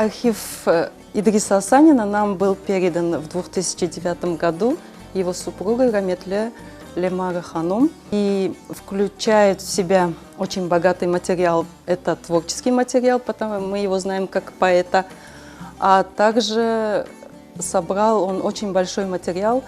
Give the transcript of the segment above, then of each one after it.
Архив Идриса Асанина нам был передан в 2009 году его супругой Раметле Лемара Ханум и включает в себя очень богатый материал. Это творческий материал, потому мы его знаем как поэта, а также собрал он очень большой материал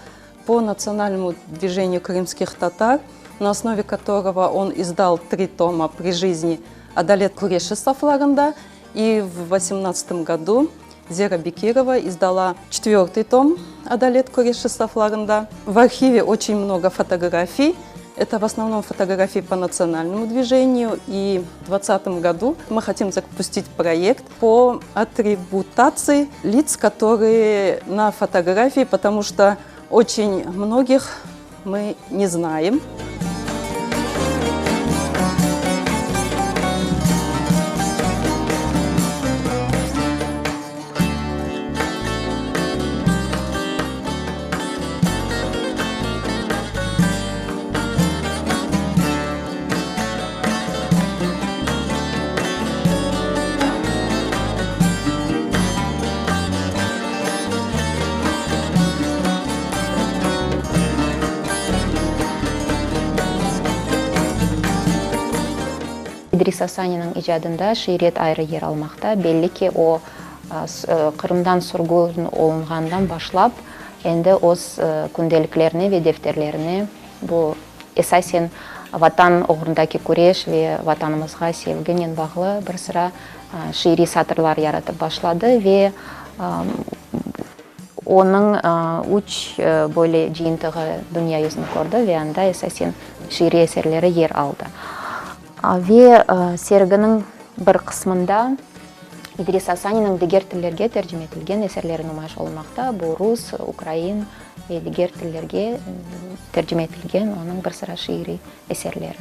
по национальному движению крымских татар, на основе которого он издал три тома при жизни «Адалет Куреши Сафларында», и в 18 году Зера Бекирова издала четвертый том «Адалет Куреши Сафларында». В архиве очень много фотографий. Это в основном фотографии по национальному движению. И в 2020 году мы хотим запустить проект по атрибутации лиц, которые на фотографии, потому что очень многих мы не знаем. İdris Asaniniñ icadında şiiriyet ayrı yer almaqta. Belli ki, o, Qırımdan sürgün olunğandan başlap, endi öz kündeliklerine ve defterlerine bu, esasen, Vatan oğrundaki küreş ve Vatanımızğa sevginen bağlı bir sıra şiiriy satırlar yaratıp başladı ve onıñ üç böyle cıyıntığı dünya yüzüni kördi ve anda esasen şiiriy eserleri yer aldı. Ve serginiñ bir qısmında İdris Asaniniñ diger tillerge tercime etilgen eserleri numayış olunmaqta, bu rus, ukrain ve diger tillerge tercime etilgen onıñ bir sıra şiiriy eserleri.